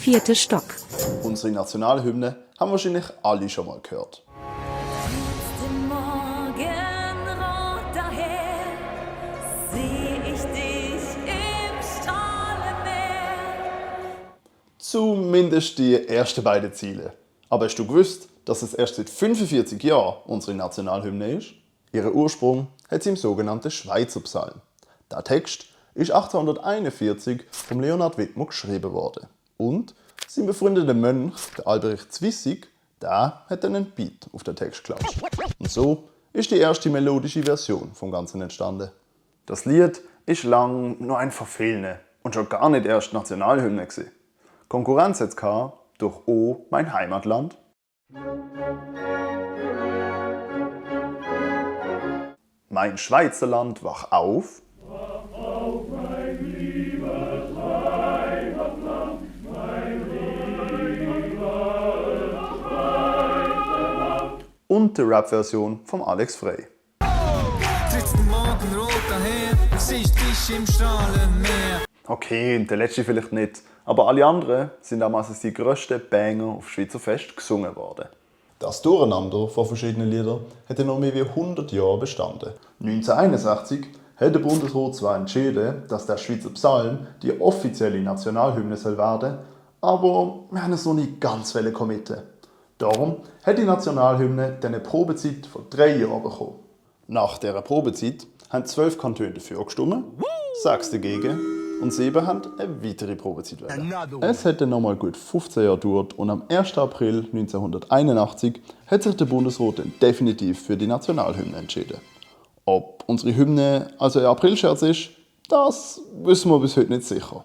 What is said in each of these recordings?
4. Stock. Unsere Nationalhymne haben wahrscheinlich alle schon mal gehört. Morgenrot daher, seh ich dich im Strahlenmeer. Zumindest die ersten beiden Ziele. Aber hast du gewusst, dass es erst seit 45 Jahren unsere Nationalhymne ist? Ihren Ursprung hat sie im sogenannten Schweizer Psalm. Der Text ist 1841 von Leonhard Widmer geschrieben worden. Und sein befreundeter Mönch, der Albrecht Zwissig, der hat dann einen Beat auf den Text geklatscht. Und so ist die erste melodische Version vom Ganzen entstanden. Das Lied ist lang nur ein Verfehlen und schon gar nicht erst Nationalhymne gewesen. Konkurrenz hat es durch «O, mein Heimatland», «Mein Schweizerland, wach auf» und die Rap-Version von Alex Frey. Okay, der letzte vielleicht nicht, aber alle anderen sind damals die grössten Banger auf Schweizer Fest gesungen worden. Das Durcheinander von verschiedenen Liedern hat noch mehr wie 100 Jahre bestanden. 1961 hat der Bundesrat zwar entschieden, dass der Schweizer Psalm die offizielle Nationalhymne werden soll, aber wir haben es noch nicht ganz committen. Darum hat die Nationalhymne eine Probezeit von 3 Jahren bekommen. Nach dieser Probezeit haben 12 Kantone dafür gestimmt, 6 dagegen und 7 haben eine weitere Probezeit wollen. Es hat dann nochmal gut 15 Jahre gedauert und am 1. April 1981 hat sich der Bundesrat dann definitiv für die Nationalhymne entschieden. Ob unsere Hymne also ein Aprilscherz ist, das wissen wir bis heute nicht sicher.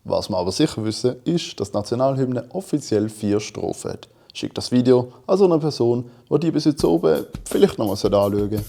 Was wir aber sicher wissen, ist, dass die Nationalhymne offiziell 4 Strophen hat. Schickt das Video an so eine Person, die bis jetzt oben vielleicht noch mal anschauen sollte.